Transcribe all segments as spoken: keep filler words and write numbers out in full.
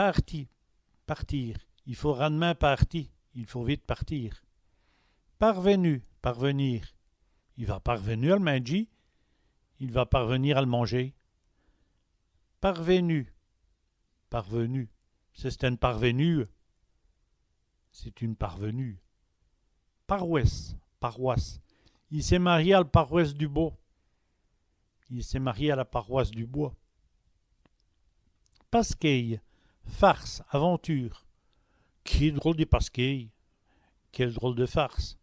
Pârti, partir. I faut rad'mint pârti, il faut vite partir. Parvènu, parvenir. I va parvènu al mindjî, il va parvenir à le manger. Parvènu, parvenu. C'è-st-ène parvènûwe, c'est une parvenue. Parwèsse, paroisse. I s'èst marié al parwèsse du Bos. Il s'est marié à la paroisse du Bois. Paskéye, farce, aventure. Qué drole di paskéye, quelle drôle de farce.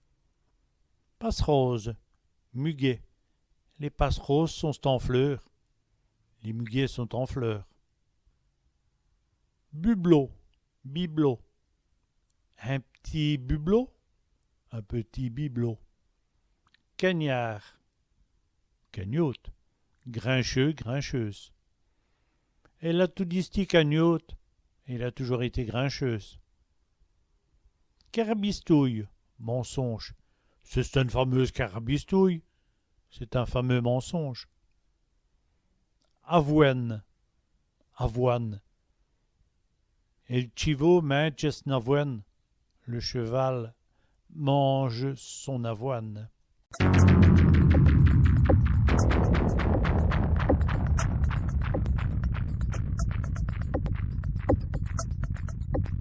Passe-rôse, muguet. Lès passe-rôses sont en fleur. Les muguets sont en fleur. Bublot, bibelot. In p'tit bublot, un petit bibelot. Cagnârd, cagnotte. Grincheûs, grincheuse. Èle a toudi stî cagnote, elle a toujours été grincheuse. Carabistouye, mensonge. C'è-st-ène fameûse carabistouye, c'est un fameux mensonge. Avwène, avoine. El tchivau mindje s'n avwène. Le cheval mange son avoine.